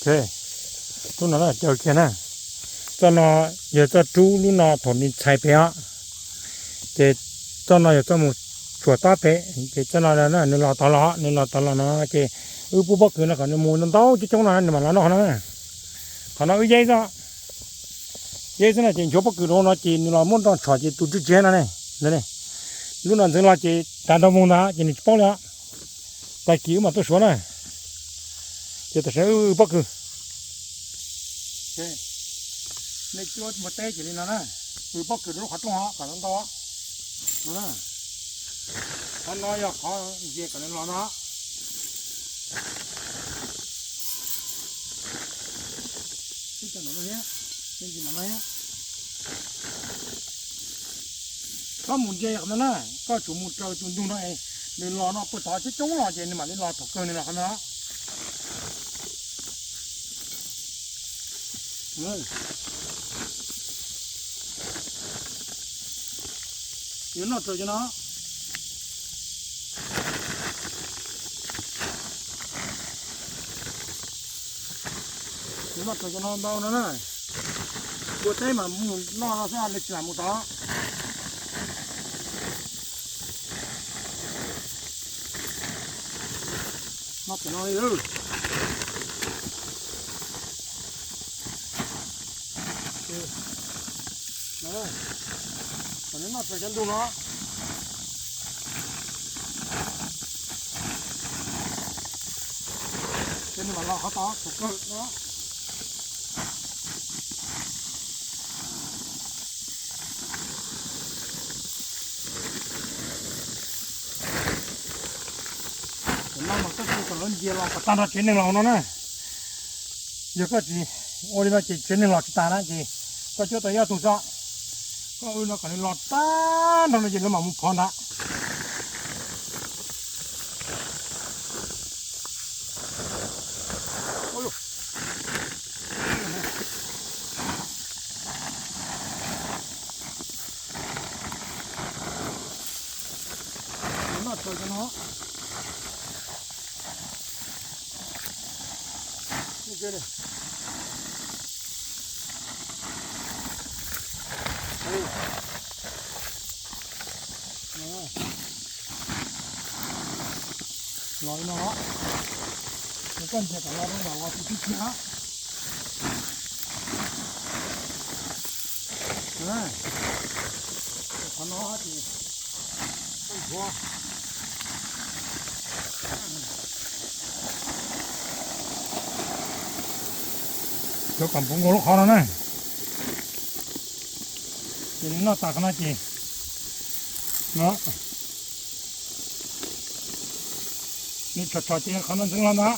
Lub no caw kiag na. Txoj no yog txoj rub, lub no thaum nws txhais pem os, ces txoj no yog txoj mus tshuam tob pem, ces txoj no nws los tod los, nws los tod los no ces wb pub pob kws no kom nws mus ntau coob coob no nws mam los noj qhov no. Qhov no wb yeb xwb, yeb xwb no ces nchuav pob kws rau no ces nws los muab nroj tshom ces tus tswb tsev no ne. Lub no ntxeev los ces tas nrho mus ntag ces nws tsis paub li os. Tag kis wb mam tuaj suav na. Ces tam sim no wb pob kws, nej cuab npua teb ces li no na, wb pob kws rau lub qhov rooj os kom ntau ntau. Qhov no yog qhov ntxias kom nws los no. Koj mus ntsia qhov no na, koj tsum mus raws tus ntug no es nws los no puag tod coob coob los ces nws mam li los thaum kawg nws los qhov no. Yuav noj raws cov no. Yuav noj raws cov no ntau no na. Npua teb mas mus noj no xwb, nws tsis lam mus tod. Noj pem no li. Kom nws noj raws cov ntug no. Ces nws mam los qhov tod thaum kawg no. Tam no mas koj tsis kom lawv ntsia los kom tag nrho tsev neeg los no na. Yog koj tsis ua li no ces tsev neeg los tsis tas na ces koj cuab tau ib ob tug xwb. Koj ua li no kom nws los tag nrho no ces lawv mam mus phov ntag. Noj tshais cov no. Los li no, nws koj ntsia kom los rau nram uas tus tib kiag. Qhov no ces koj nthuav. Cov kom puv nkaus lub qhov no na. Ces nws noj tas qhov no ces no, nws tshom tshom ces qhov no ntxeev los ntag.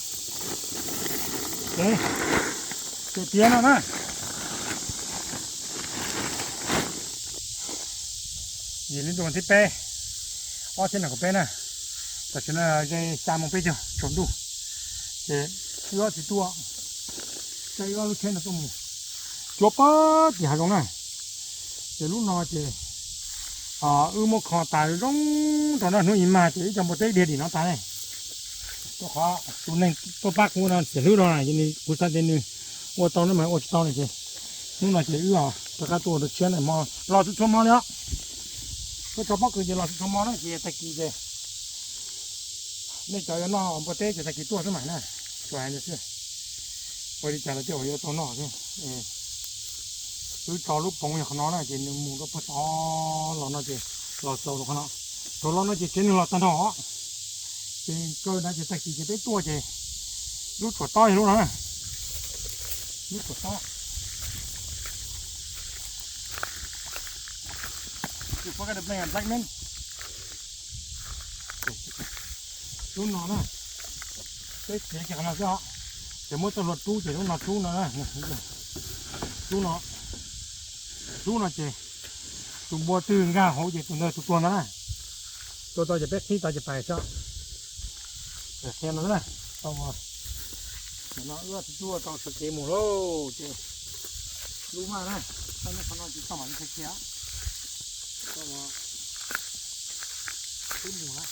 Ces tiav no na. Yim li ntuj thib peb, ob txhiab nees nkaum peb na. Tam sim no ze xya moo peb caug tsaus ntuj, ces wb ob txiv tub caij wb ob lub tsheb no tuaj mus cuab puag tim hav zoov na. Ces lub no ces wb muab kho tas zoo rau noj hnub ib mag ces wb cov npua teb dhia dim no tas ne. Rau qhov tus neeg tuaj pab kuv no xiam hlwb no ces nws, kuv xav tias nws ua tau ne mas ua tsis tau no ces hnub no ces wb rov qab tuaj ua rau tshiab na, hmo los txhua txhua hmo li os. Koj tso pob kws ces los txhua txhua hmo na ces tag kis ces nej cov yuav noj npua teb ces tag kis tuaj xwb mas na, tsuas hais li xwb. Ua li cas los tej uas yuav tau noj xwb. Wb tso lub poov yog qhov no na ces nws mus rau puag tod los no ces los xaus rau qhov no. Thaum los no ces tsev neeg los tag nrho. Ces kaw na ces tag kis ces peb tuaj ces lub tshuam tob yog lub no na. Lub tshuam tob. Lub no na, peb txiav kiag qhov no xwb os. Ces muab txoj hlua rub ces lub no rub no na. Rub no, rub no ces tus npua twg nkag hauv ces tus ntawd tus tuag ntag na. Tua tau ces peb qhib tau ces pais xwb. Qhia no na, tau, no wb tsis tuaj tau sawv kev mus lauj ces lub maj na, txhob nyob qhov no ces txhob mam li sawv kev. Tau, twb mus na.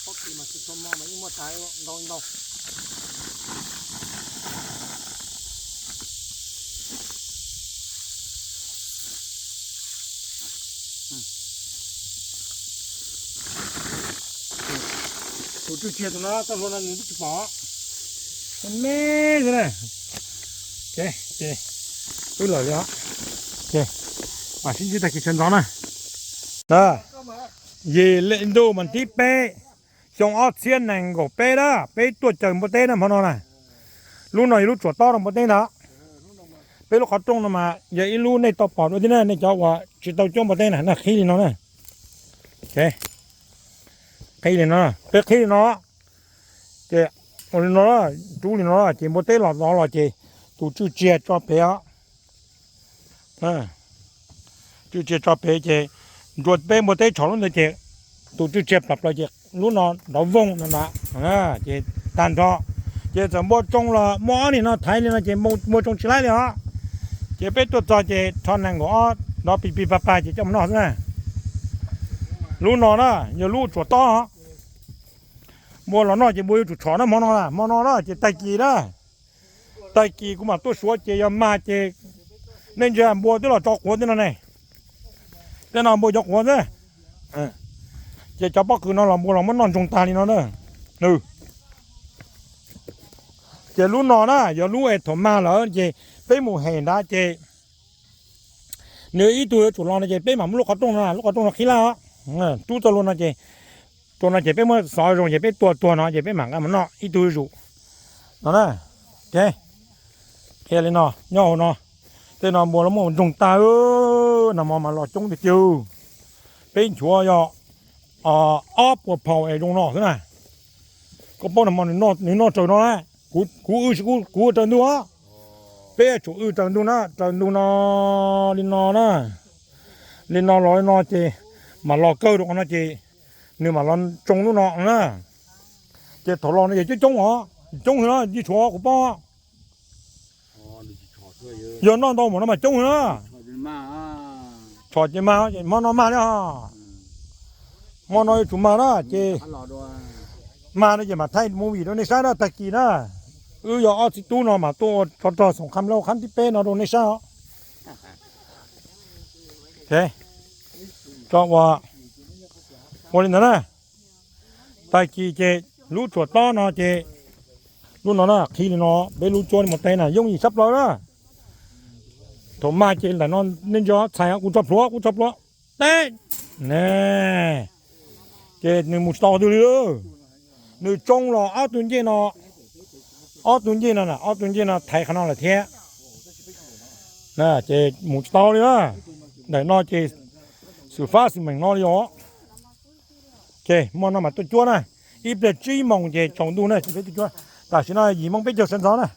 Pob kws mas tsis tshua hmo mas yeej muaj tas ntau ntau. Tus tswj tsiag tus no txoj hlua no nws twb tsis pom. Me xwb na. Ces wb lawm li os. Ces mam sib ntsib tag kis sawv ntxov na. Yim li ntuj mas thib peb, xyoo ob txhiab nees nkaum peb na, peb tuaj caws npua teb na hmo no na. Lub no yog lub tsuam tob rau npua teb ntag. Peb lub qhov rooj no mas yog ib lub nej tau pom dua thiab na, nej cov uas tsis tau cuab npua teb na, qhib li no na. Qhib li no, peb qhib li no, ces ua li no, rub li no ces npua teb los dov los ces tus tswj tsiag tso pem os. Tswj tsiag tso pem ces nrua peb npua teb tshov lub ntawd ces tus tswj tsiag plam plaws ces lub no nrov voog no na, ces tag nrho. Ces txawm npua tsoo los muaj ob niag no thaiv li no ces npua tsoo tsis laib li os. Ces peb tuaj txog ces rho nees nkaum ob nrov pis pis pas pas ces coj mus noj xwb na. Lub no na yog lub tsuam tob. Npua los noj ces npua yuav tsum tshom na hmo no na, hmo no na ces tag kis na. Tag kis kuv mam tuaj suav ces yog mag ces nej ntsia npua twb los tso quav tej no ne. Tej no npua cov quav xwb. Ces cov pob kws no los npua los muab noj ntsoog tag li no na. Ces lub no na yog lub es thaum mag lawm ces peb mus hem nrad ces nws ib tug yuav tsum los no ces peb mam muab lub qhov rooj no, lub qhov rooj no qhib laj os. Rub txoj hlua no ces, tua no ces peb muab xov zoo ces peb tua tuag no ces peb mam nqa mus noj ib tug zuj zus no na. Qhia li no nyob hauv no, tej no npua los muab ntsoog tag, nag hmo mas los coob tiag tiag. Peb nchuav yog ob puas phaum es zoo no xwb na. Koj paub nag hmo nws noj raws no na, kuv, kuv wb, kuv wb raws ntug os. Peb tsum wb raws ntug na, raws ntug no, li no na, li no los li no ces mam los kawg rau qhov no ces nws mam los tsoo lub no na. Ces thaum los no ces coob coob os, coob heev na, yij tshuav kuv paub. Yog noj ntau mus no mas coob heev na. Tshom ces mag, hmo no mag li os. Hmo no yuav tsum mag na ces mag no ces mam thaij movie rau nej saib na, tag kis na. Wb yog ob txiv tub no mas tuaj ua tsov rog xoom qha lauj qhab thib peb no rau nej saib os. Tso ua, ua li ntawd na. Tag kis ces lub tsuam tob no ces lub no na, qhib li no, peb lub cuab li mus teb na, yooj yim sab plaws na. Thaum mag ces ntawm no nej ntsia txhais kuv tso plhuav, kuv tso plhuav teb. Ces nws mus tsis tau qhov twg li. Nws tsoo los ob tug ncej no, ob tug ncej no, ob tug ncej no thaiv qhov no lawm thiab. Ces mus tsis tau li na. Ntawm no ces xwm fab xwm meem no li os. Ces hmo no mam tuaj cuab na, ib pliag tsib moos ces tsaus ntuj na ces peb tuaj cuab. Tam sim no yim moos peb caug sawv ntxov na.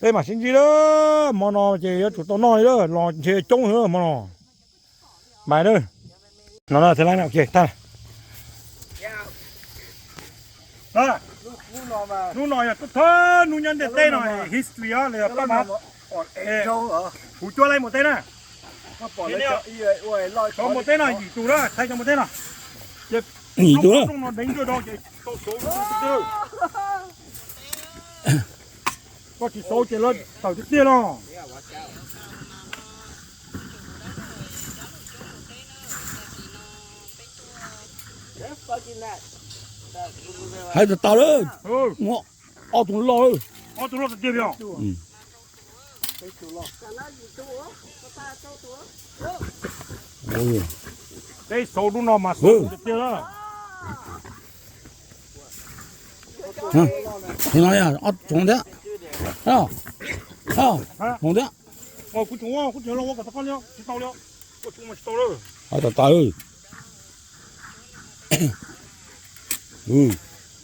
Peb mam sib ntsib lawm, hmo no ces yuav tsum tau noj li lawm, los ntshe coob heev hmo no. Mas no, hnub no yog thawj hnub nyob ntiaj teb no, history os, los yog paj mas. Kuv cuab laib mus teb na. Cov mus teb no yim tus na, thaij cov mus teb no. Yim tus na. Koj tsis xauv ces lawv tawm tiag tiag los. Hais tau tas lawm, ob tug loj lawm. Peb xauv lub no mas xauv tiag tiag. Ob tug thiab, ob tug thiab. Kuv tseem ua, kuv tseem los ua kom tau koj li, tsis tau li. Hais tas tas. Tus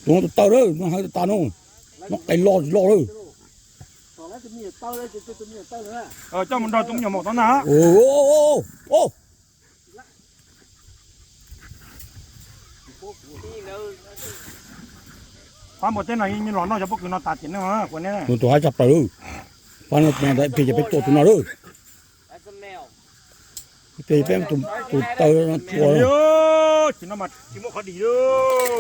no tawv lawm, no hais tas tas no, no qe loj tsis loj lawm. Coj mus nrog tus me nyuam maum tod na. Pab npua teb no los noj cov pob kws no tas tiam neej no. Tus haib tshaj plaws lawm. Pab no ib pliag ces peb tua tus no lawm. Ib pliag peb tus taw no tua. Tsis no mas tsis muaj qhov dim,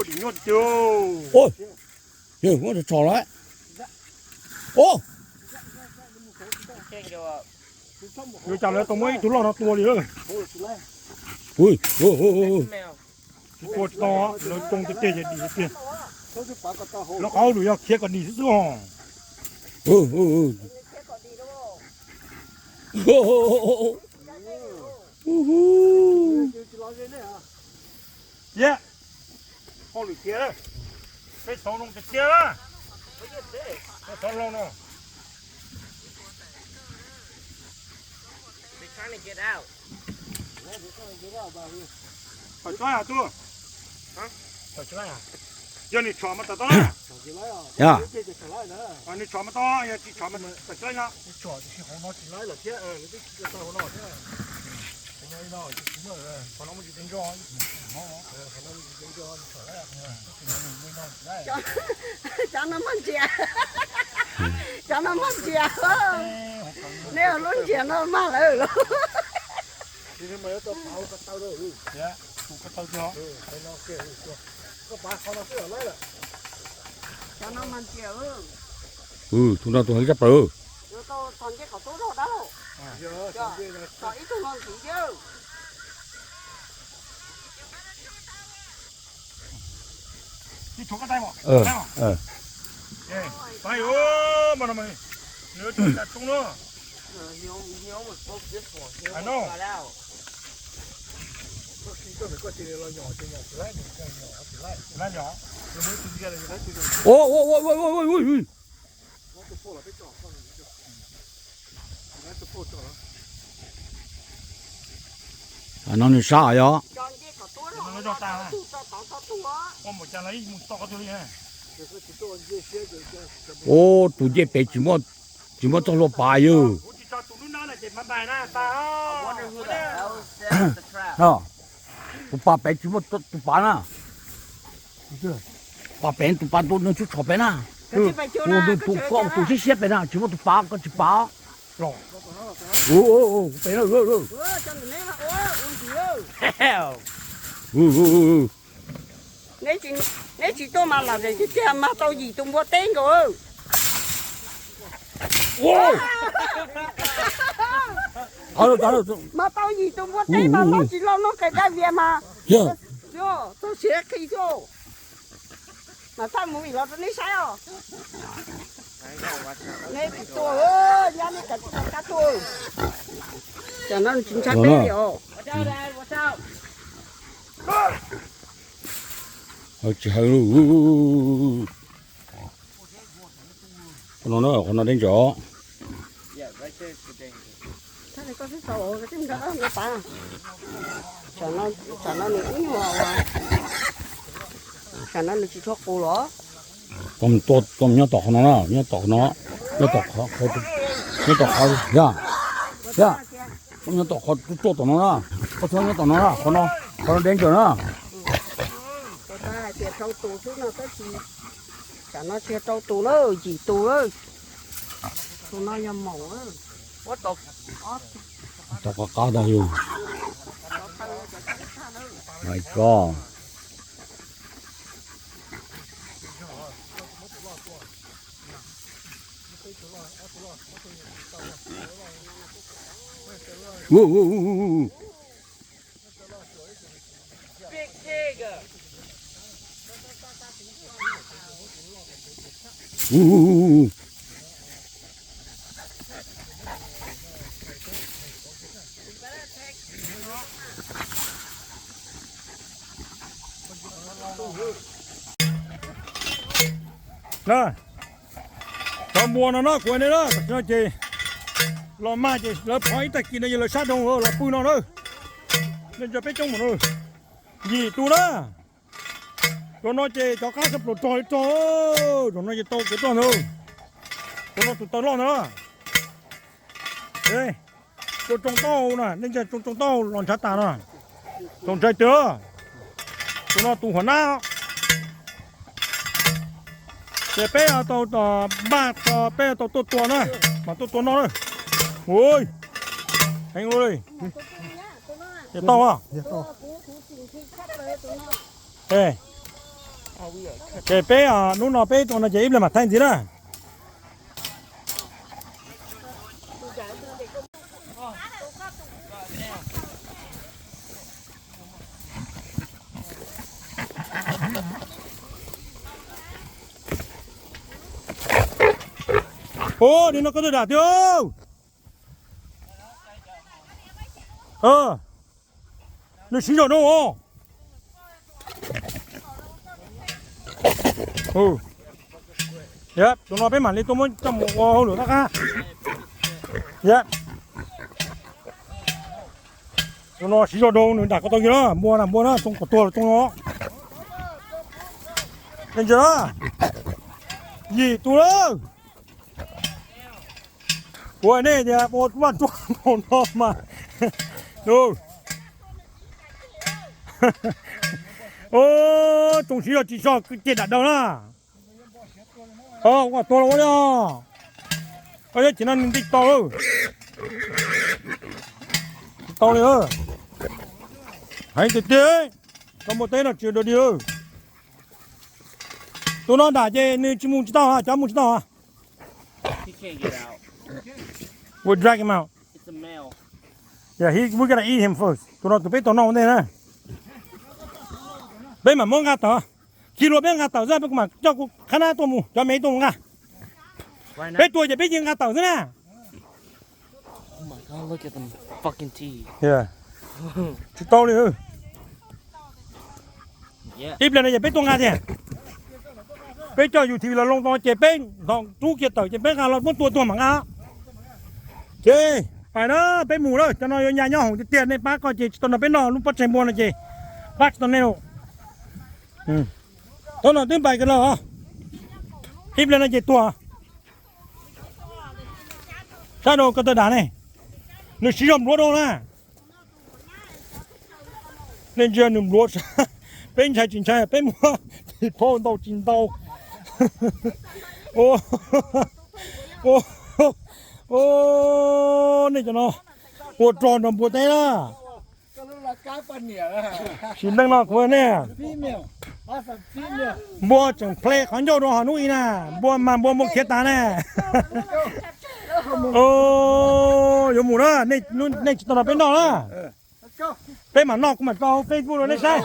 dim nyuaj tiag. Muab tso lawm. Yuav cas lawv tau muab ib tug loj no tua li lawm. Tsis tua tsis tau, lawv tsoo tiag tiag ces dim tiag. Lawv qhov hauj lwm yog khiav kom dim xwb xwb os. Yam, hauj lwm khiav, peb xauv loo tiag tiag, peb xauv loo no. Tsom tsob yog tub. Yog nws tsom mas tawm tau na. Nws tsom mas tau, yog tsis tsom mas tawm tsob no. Cov no muaj ntsia, cov no muaj ntsia, nej lub ntsia no mag lawm lauj. Cov no mag ntsia. Tus no tus heev tshaj plaws. Txog ncej qhov tub rau dab laug. Txog ib tug no ntxiv thiab. No nws sab yog. Ub, tus ncej pem tsis muaj, tsis muaj txoj hlua pav yog. Tus pas pem tsis muaj tus pav na. Pas pem tus pav nws tshum tshom pem na. Tus koj tus siab siab pem na tsis muaj tus pav, koj tsis pav. Pem na. Neb tsis tuaj mas lam zem tiag tiag, mag tau yim tus npua teb nkaus. Mag tau yim tus npua teb mas loj tsis loj noj qes daj vias mas. Txog siav qhi xwb. Mas txaj mus vim los rau neb saib os. Neb tsis tuaj, nyab neb kav tsis tau kab tuaj. Tam no nws tsis ntshai peb li os. Tsis hawv. Qhov no, qhov no deb ntawd. Tsam no nws ib nyuag, tsam no nws tsis tshua qus los. Koj mus nyob tom qhov no na, nyob tom qhov no, nyob tom qhov, nyob tom qhov, yog, yog, koj nyob tom qhov tuaj tom no na, koj txhob nyob tom no na, qhov no, qhov no deb ntawd na. Hais tias rau tus xwb no tab sis tsam no tsis yog rau tus lawm, yim tus lawm. Tus no yog maum. Tau qab qab tau yus. Koj. Na, cov npua no no kuv hais nej na, tam sim no ces los mag ces lawv phov ib tag kis no ces lawv sab doog los pw no na. Nej ntsia peb coob mus na, yim tus na. Cov no ces cov qab tshaj plaws rog li rog, cov no ces tau kev roj ntag. Cov no tus taw loj ntag. Tsoo tsoo taub hau na, nej ntsia tsoo tsoo taub hau los ntshav tas na. Txaus ntshai tiag. Tus no tus huam nab. Ces peb tau npaj tso peb tau tuaj tua na, mas tuaj tua no na. Ui, heev li. Ces tau a. Ces peb hnub no peb tua no ces ib pliag mam thaij ntxiv na. Ub, nim no koj tuaj dam tiag. Nws siv zog doo os. Tus no peb mam li tuaj muab coj mus ua hauj lwm qab qab. Tus no siv zog doo nws dam ko taw kiag na, npua na, npua na, tsoo kom tuag los tsoo no. Ntsia na, yim tus lawm. Kuv hais nej tias ua vaj ruaj npaum no mas, tsoo siv zog tsis so kwv tij dam daws na. Ua tuag los ua li os. Koj yog tsis no nws nti tau lawm. Tsis tau li. Heev tiag tiag. Cov npua teb no tsis dog dig. Tus no dam ces nws tsis mus tsis tau, cov mus tsis tau. We drag him out. Yeah, he, we gotta eat him first. Tus no tus peb tau noj ua ntej na. Peb mam muab nqa tawm. Khi lua peb nqa tawm xwb, peb kuv mam coj kuv qhab nab tuaj mus, cov me tuaj mus nqa. Peb tua ces peb cia nqa tawm xwb na. Tsis tau li. Ib pliag no ces peb tuaj nqa tiag. Peb coj U T V los loo tau ces peb ntho rub kiag tawm ces peb nqa los muab tua tuag mam nqa. Ces pais na, peb mus lawm, cov no yuav nyas nyob hoom tiag tiag, nej pab koj ces tsis tau nrog peb noj lub pob tsaig npua no ces pab tsis tau nej. Thaum no twb pais kawg lawm os. Ib pliag no ces tuag. Sab rau ko taw dam ne, nws siv zog npluav rau na. Nej ntsia nws npluav, peb ntshai tsis ntshai, peb muab tis phauj ntau tsis ntau. Nej cov no ua rog nrog npua teb na. Sim neej no kuv nej, npua tseem ple qhov ncauj rau hauv hnub i na, npua mas npua muab khiav tas ne. Yuav mus na, nej tsis tau nrog peb noj na. Peb mam noj, kuv mam tso hauv Facebook rau nej saib.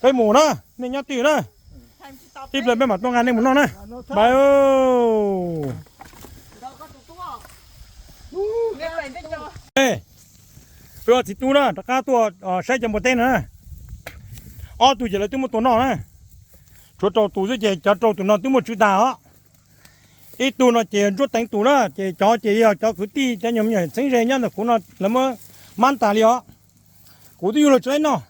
Peb mus na, nej nyob twj ywm na. Ib pliag peb mam tuaj nqa nej mus noj na. Bye. Wb ob txiv tub na rov qab tuaj saib cov npua teb no na. Ob tug ces lawv twb muab tua noj na. Tshuav rau tus xwb ces cov rau tus no twb muaj tswv tas os. Ib tug no ces Ntsuab Teev tus na, ces cov ces yog cov kwv tij cov nyuag me nyuam txheeb ze nyob ntawm kuv no lawv muab mab tas li os. Kuv twb yug los tsis laib noj.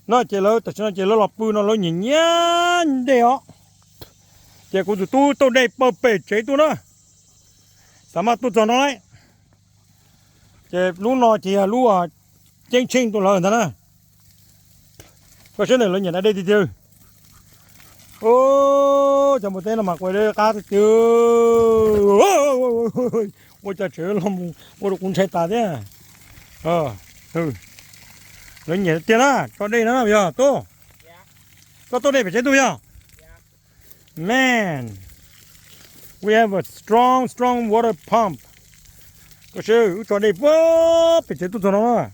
No ces lawv tam sim no ces lawv los pw no lawv nyiam nyiam dej os. Ces kuv tus tub tauj dej pawg pem tsev tuaj na. Tam maj tuaj txog no lauj. Ces lub no ces yog lub ceeb tsheej rau lawv ntag na. Koj saib ntawm lawv nyiam da dej tiag tiag. Cov npua teb no mas kuv qab tiag tiag. Ua cas tseem los mus ua rau kuv ntshai tas thiab. Lawv nyiam tiag na, tso dej na yog tub. Koj tauj dej pem tsev tuaj yog? Man, we have a strong, strong water pump. Koj saib, wb tso dej puag pem tsev tuaj txog no na.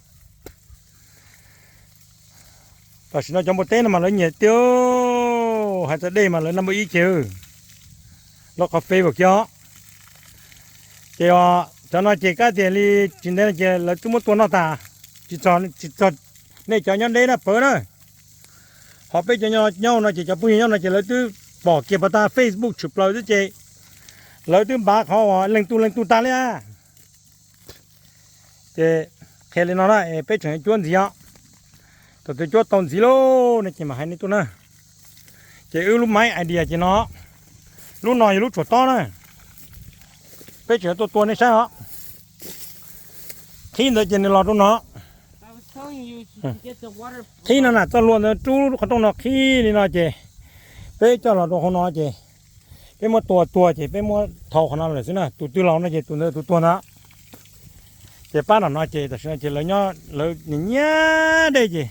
Tam sim no cov npua teb no mas lawv nyiam tiag, hais txog dej mas lawv number ib ces lawv qhov Facebook kiag. Ces cov no ces kab tias li tsis ntev no ces lawv twb muab tua noj tas, tsis txog, tsis txog nej cov nyob deb na pawg na. Ho peb cov nyob no ces cov phooj ywg nyob no ces lawv twb pom kiag pas tas Facebook tshwm plaws xwb ces lawv twb npav qhov uas leej tub leej tub tag li. Ces qhia li no na es peb tseem yuav cuab ntxiv os. Thaum twg cuab tau ntxiv lauj no ces mam hais nej tuaj na. Ces wb lub main idea ces no, lub no yog lub tshuam tob na. Peb tseem yuav tuaj tua nej saib os. Qhib ntawd ces nws los rau no. Qhib no na, txoj hlua ntawd rub qhov rooj no qhib li no ces peb coj los rau hauv no ces peb muab tua tuag ces peb muab thau qhov no lawm xwb na. Tus twg laus no ces tus ntawd tus tuag ntag. Ces pab nram no ces tam sim no ces lawv nyob lawv nyiam nyiam dej ces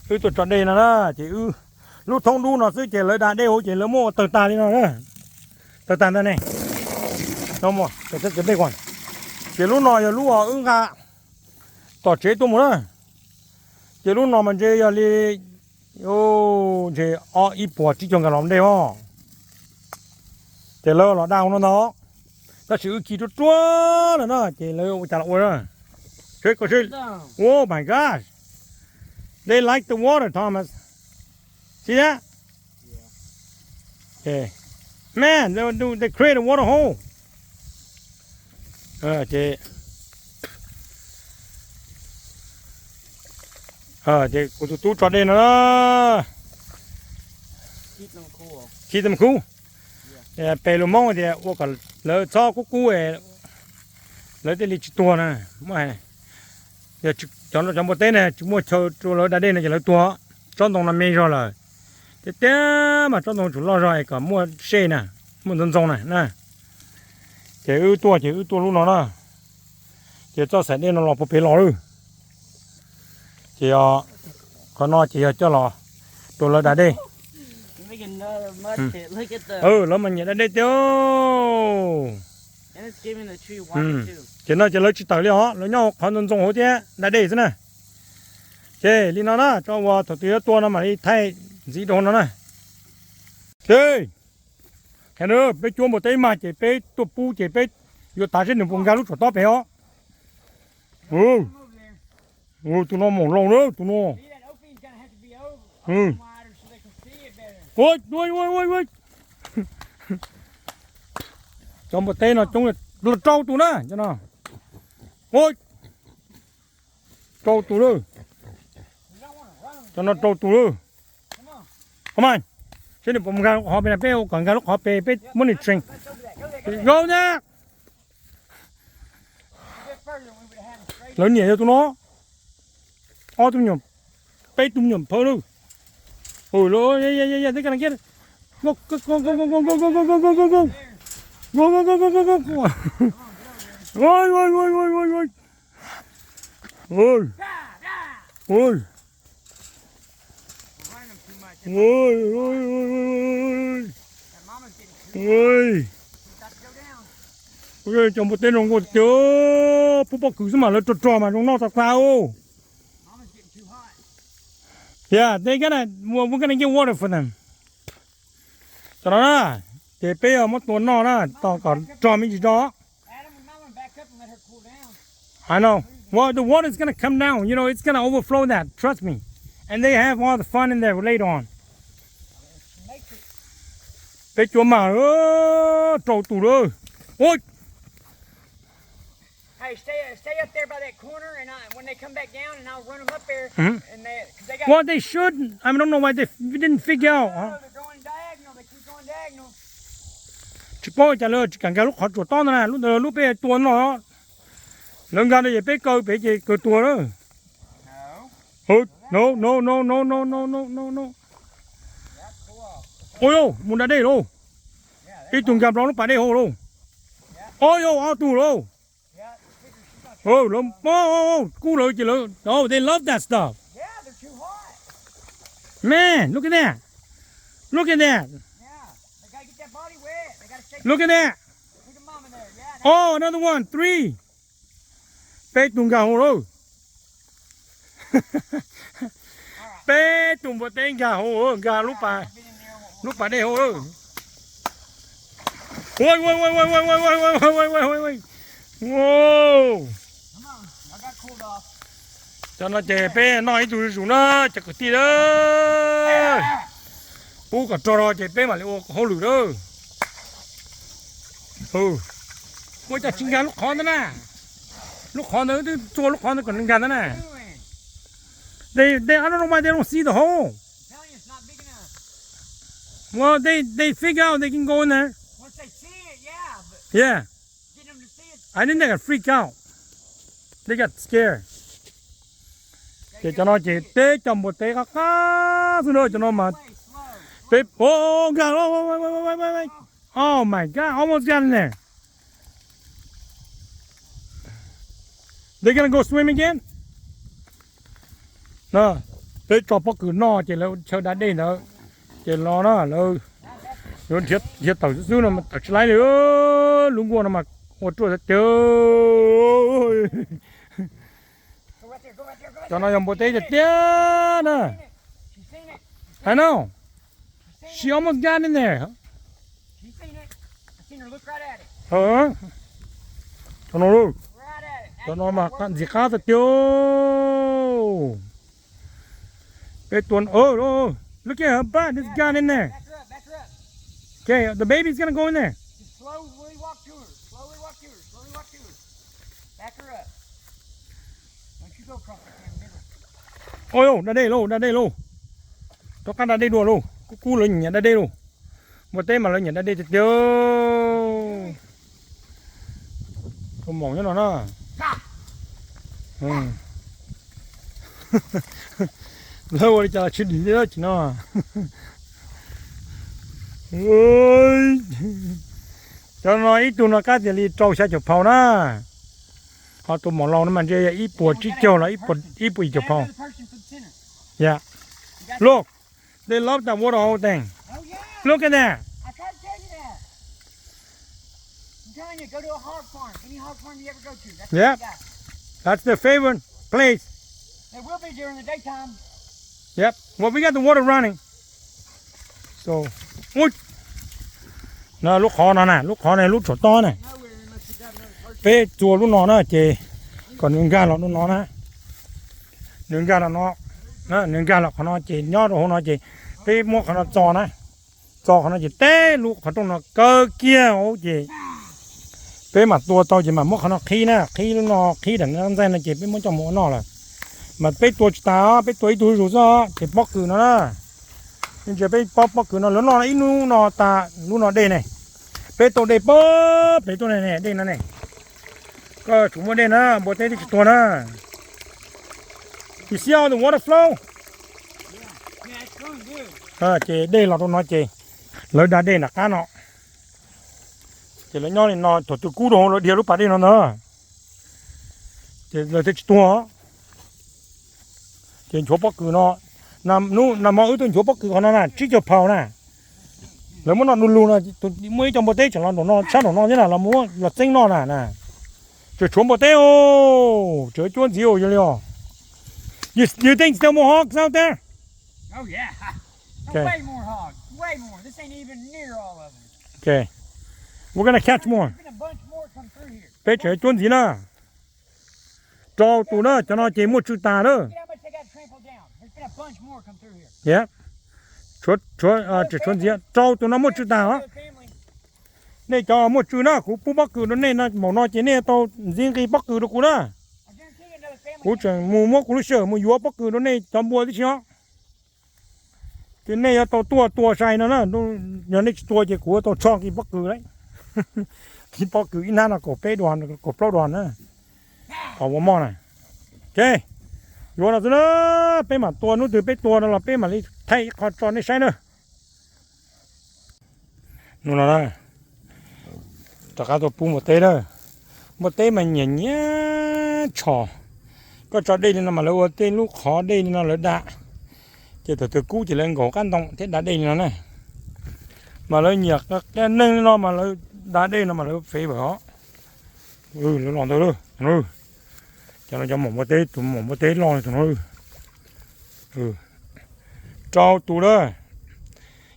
Wb tuaj tso dej no na, ces wb lub thoob dub no xwb ces lawv da dej hauv ces lawv muab ua tawg tag li no na. Tawg tag ntag ne. Ces lub no yog lub uas wb nqa tom tsev tuaj mus na. Ces lub no mas ntshe yog li, ntshe ob ib puas tsib caug nkag los dej os. Ces lawv los da hauv no ntag. Tab sis wb khi ruaj ruaj lawm na ces lawv ua cas los ua na. Oh my gosh. They like the water, Thomas. See that? Man, they, they create a water hole. Ces, ces kuv tus tub tso dej no na. Keep them cool. Pem lus Hmoob tias ua kom lawv txhob kub kub, lawv thiaj li tsis tuag na. Yog cov npua teb ne tsis muaj chaw rau lawv da dej no ces lawv tuag. Tsob ntoo no me zog lawm, tiag tiag mas tsob ntoo tsum loj zog es kom muaj sej na, muaj ntxoov ntxoo na na. Ces wb tuaj ces wb tuaj lub no na. Ces txoj xaim dej no los puag pem los lawm. Ces qhov no ces yog coj los rau lawv da dej. Lawv mas nyiam da dej tiag. Ces no ces lawv tsis tawm li os, lawv nyob qhov ntxoov ntxoo hauv thiab da dej xwb na. Ces li no na, tso uas thaum twg yuav tua no mam li thaij ntxiv rau no na. Ces peb cuab npua teb ib mag ces peb tuaj pub ces peb yuav tav seb nws puas nkag lub tshuam tob pem os. Tus no moom laus na tus no. Cov npua teb no coob, rau tus na cov no. Rau tus lawm. Cov no rau tus lawm. Saib nws puas nkag lub qhov pem, peb ua kom nkag lub qhov pem peb muab nws tsees. Go ntag. Lawv niam yog tus no. Ob tug me nyuam, peb tug me nyuam phawj lawm. Cov npua teb no nkauj tiag, pub pob kws xwb mas lawv rog rog mas zoo noj tau kawg. Yeah, they gonna, we're gonna get water for them. Cov no na, ces peb yuav muab tua noj na, tos kom rog me ntsis tso. I know. Well, the water is gonna come down. You know, it's gonna overflow that. Trust me. And they have all the fun in there later on. Peb cuab mas, rau tus lawm. Ua, Hey, stay, stay up there by that corner, and I, when they come back down, and I'll run them up there. And they, 'cause they got Well, they should. I don't know why they f- didn't figure out. Huh? No, they're going diagonal. They keep going diagonal. Tsis paub cas lawv tsis kam nkag lub qhov tsuas tob ntawd na, lub ntawd lub peb tua no. Lawv nkag no ces peb kaw pem ces kaw tuag lawm. No, no, no, no, no, no, no, no, no. Ua yau mus da dej lauj. Ib tug nkag nplo lub pas dej hauv lauj. Ua yau ob tug lauj. Lawv kub lawv ces lawv, oh, they love that stuff. Man, look at that. Look at that. Look at that. Oh, another one, three. Peb tug nkag hauv lawm. Peb tug npua teb nkag hauv, nkag lub pas, lub pas dej hauv lawm. Cov no ces peb noj ib tug zuj zus na, cov kwv tij na. Pub kom rog rau ces peb mam li ua hauj lwm na. Ua cas tsis nkag lub qhov ntawd na? Lub qhov ntawd twb txua lub qhov ntawd kom nkag ntawd na. They, they, I don't know why they don't see the hole. Well, they, they figure out they can go in there. Yeah. I think they got freaked out. They got scared. Ces cov no ces peb cov npua teb qab qab xwb na, cov no mas peb, oh, nkag, oh my God, almost got in there. They gonna go swim again? No. Peb tso pob kws noj ces lawv chaw da dej ntawd, ces no na lawv yuav dhia tawm xwb xwb no mas tawm tsis laib li. Lub nkuaj no mas ua ruaj tiag tiag. Cov no yog npua teb tiag tiag na. I know. She almost got in there. Cov no, cov no mas ntxim qab tiag tiag. Peb tua, look at her butt, this got in there. Okay, the baby's gonna go in there. Oj, da dej lauj, da dej lauj. Rov qab da dej dua lauj, kub kub lawv nyiam da dej lauj. Npua teb mas lawv nyiam da dej tiag tiag. Tus maum nyob no na. Lawv ua li cas los tsis dim li tsis no. Cov no ib tug no kab tias li rau xya caum phaus na. Ho tus maum laus no mas ntshe yog ib puas tsib caug los ib puas yim caum phaus. Yeah. Look, they love that water hole thing. Look at that. Yeah. That's their favorite place. Yep. Well, we got the water running. So, ui, no, lub qhov no na, lub qhov no lub tshuam tob na. Peb txua lub no na ces kom nws nkag los lub no na. Nws nkag los no, nws nkag los qhov no ces nyob rau hauv no ces peb muab qhov no txo na. Txo qhov no ces teb lub qhov rooj no kaw kiag hauv ces peb mam tua tau ces mam muab qhov no qhib na, qhib lub no, qhib daim ntxaij no ces peb muab coj mus ua noj lawm. Mas peb tua tsis tas, peb tua ib tug zuj zus xwb ces pob kws no na. Ntsia peb pob, pob kws no lawv noj ib hnub no tas lub no dej ne. Peb tau dej pob pem tuaj ne, dej no ne. Koj tsum muaj dej na, npua teb twb tsis tuag na. You see all the water flow? Ces dej los rau no ces lawv da dej nram qab no. Ces lawv nyob li no thaum twg kub rau hauv lawv dhia lub pas dej no ntag. Ces lawv thiaj tsis tuag. Ces nchuav pob kws no, nag hmo wb tuaj nchuav pob kws qhov no na tsib caug phaus na. Lawv muab noj du lug no, muaj ib co npua teb tseem los nraum no, sab nraum no thiab na, los muab los txeeb noj na na. Tseem tshuav npua teb os, tseem cuab ntxiv os, yog li os. You, you think still more hogs out there? Oh yeah. Okay. Way more hogs. Way more. This ain't even near all of them. Okay. We're gonna catch more. There's been a bunch more come through here. Peb tseem cuab ntxiv na. Rau tus na, cov no ces muaj tswv tas na. Look at how much they got trampled down. There's been a bunch more come through here. Yeah. Tshuav, tshuav, ah, tseem tshuav ntxiv. Rau tus no muaj tswv tas os. Nej cov muaj tswv na, kuv pub pob kws rau nej no, maum no ces nej tau ntxiv nqi pob kws rau kuv na. Kuv tseem mus muab kuv lub sij hawm mus yuav pob kws rau nej cov npua tib si os. Ces nej yuav tau tuaj tua sai no na, yog nej tsis tua ces kuv yuav tau tso kiag pob kws lawm. Kiag pob kws ib hnab no kaum peb duas, kaum plaub duas na. Qhov ua moj na. Ok, yuav no xwb na, peb mam tua, hnub twg peb tua no los peb mam li thaij ib qho tso nej saib na. Hnub no na, rov qab tuaj pub npua teb na. Npua teb mas nyiam nyiam tshos. Koj tso dej li no mas lawv ua tej lub qhov dej li no lawv da, ces thaum twg kub ces lawv nkaum qab ntoo thiab da dej li no na. Mas lawv nyiam qia neeg li no mas lawv da dej no mas lawv fev vawm os. Lawv los ntawd, cov no cov maum npua teb, tus maum npua teb loj tus no. Rau tus lawm,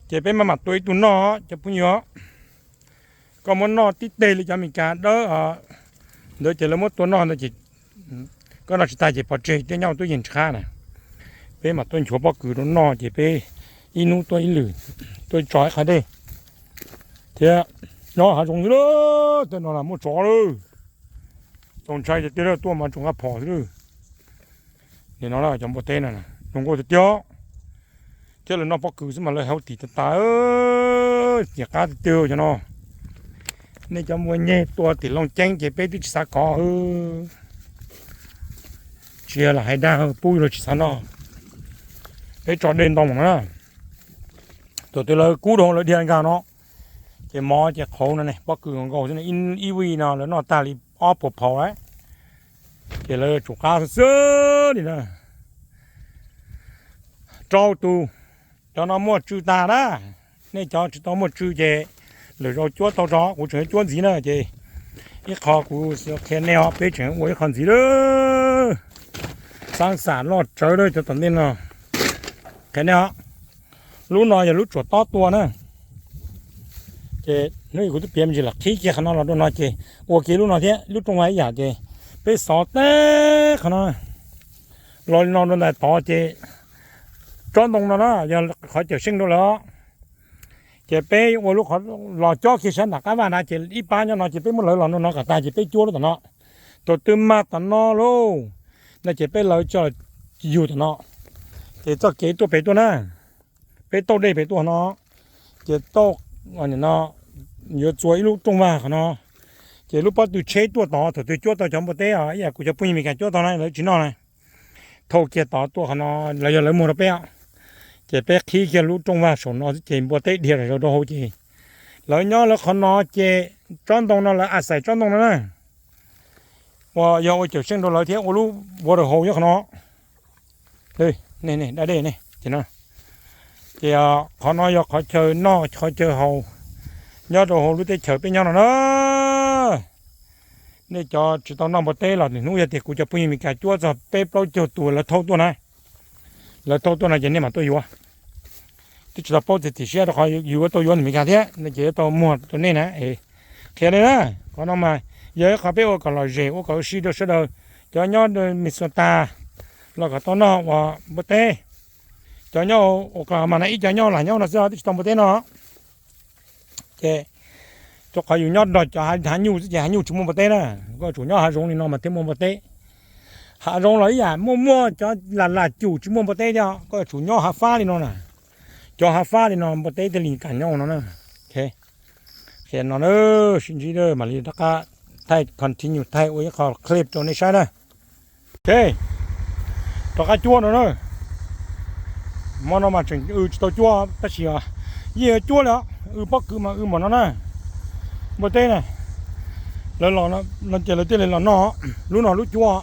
ces peb maj mam tua ib tug noj cov phooj ywg. Koj muab noj tib teg li cov Amelikas dawb ntawd ces lawv muab tua noj ntawd ces koj noj tsis tag ces pov tseg thiab nyob tuaj yeej tsis qab na. Peb mam tuaj nchuav pob kws rau noj ces peb ib hnub tuaj ib lwm, tuaj tso ib qho dej thiab. Nyob hav zoov xwb, tej no muaj tsov lawm. Txaus ntshai tiag tiag, tuaj mas tsoom nqa phom xwb. Nim no cov npua teb no zoo nkauj tiag tiag, thiab lawv noj pob kws xwb mas lawv healthy tas tas, ntxim qab tiag tiag cov no. Nej cov npua nyeg tua tim Looj Ceeb ces peb twb tsis xav kov. Tsis yog lam hais dag, pub lawv tsis xav noj. Peb tso dej ntoo no na, thaum twg lawv kub dhau lawv dhia nkag no, ces mov ces qhauv no ne, pob kws nkaus xwb, ib vij no lawv noj tag li ob puas phaus lawm. Ces lawv tsum qab xwb xwb li na. rau tus. Cov no muaj tswv tag na. Nej cov tsis tau muaj tswv ces lwm zaus cuab tau tso, kuv tseem cuab ntxiv na ces ib qho kuv qhia nej os, peb tseem ua ib qho ntxiv lawm. Xav xam loj tsawv lawm cov tom ntej no. Qhia nej os, lub no yog lub tsuam tob tua na. Ces hnub ib kuv twb piav me ntsis los qhib kiag qhov no los rau no ces ua kiag lub no thiab, lub rooj vag ib yam ces peb xov teb qhov no los li no rau ntais tod ces tsob ntoo no na yog qhov cawm seej rau lawv os. Ces peb ua lub qhov los cob kiag sab nram qab vaj na ces ib pab nyob no ces peb muab lawv los rau no kom tag ces peb cuab lub tom no. Thaum twg mag tom no lauj, no ces peb lawv coj yug tom no. Ces txoj kev tuaj pem tuaj na, peb tauj dej pem tuaj no, ces tauj no yuav txua ib lub rooj vag qhov no. Ces lub pob tw tsheb tuaj tod, thaum twg cuab tau cov npua teb os, ib yam kuv cov phooj ywg Meskas cuab tau na lawv tsis noj na, thauj kiag tod tuaj qhov no, lawv yog lawv muag rau peb os. Ces peb qhib kiag lub rooj vag saum no xwb ces npua teb dhia zom zaws rau hauv ces lawv nyob lawv qhov no ces tsob ntoo no lawv a xais tsob ntoo no na. Ua yog ua cawm seej rau lawv thiab ua lub water hole nyob qhov no. Dab dej ne, ces qhov no yog qhov chaw noj qhov chaw haus nyob rau hauv lub teb chaws peb nyob no na. Nej cov tsis tau noj npua teb los hnub yog tias kuv cov phooj ywg Meskas cuab txog peb plaub caug tus lawv thauj tuaj na, lawv thauj tuaj no ces nej mam tuaj yuav. Twb tsis tau paub tias tim siab rau qhov yus yuav tau yuav ntawm Meskas thiab no ces yuav tau muag rau nej na. Qhia nej na, qhov no mas yog ib qho peb ua kom lom zem ua kom ua si rau sawv daws, cov nyob Minnesota los kom tau noj ua npua teb. Cov nyob Oklahoma na ib co nyob lam nyob no xwb twb tsis tau npua teb no. Ces rau qhov yus nyob nrog cov hav nyuj xwb ces hav nyuj tsis muaj npua teb na, koj tsum nyob hav zoov li no mas thiaj muaj npua teb. Hav zoov los ib yam muaj muaj cov lam lam cum tsis muaj npua teb thiab, koj yuav tsum nyob hav fab li no na. Cov hav fab li no npua teb thiaj li kam nyob no na. Qhia no na, sib ntsib mam li rov qab thaij continue thaij ua ib qho clip rau nej saib na. Ok, rov qab cuab no na. Hmo no mas tseem w tsis tau cuab tab sis yeej yuav cuab li os, w pob kws mas w npaum no na. Npua teb na, lawv los no ces lawv thiaj li los noj, lub no lub cuab.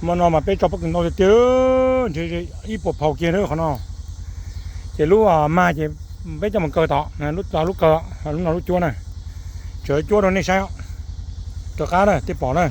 Hmo no mas peb tso pob kws ntau tiag tiag, ntshe ib puas phau kiag qhov no. Ces lub mag ces peb coj mus kaw tod, lub tod lub kaw, lub no lub cuab na. Tseem cuab rau nej saib, rov qab na tej pom na.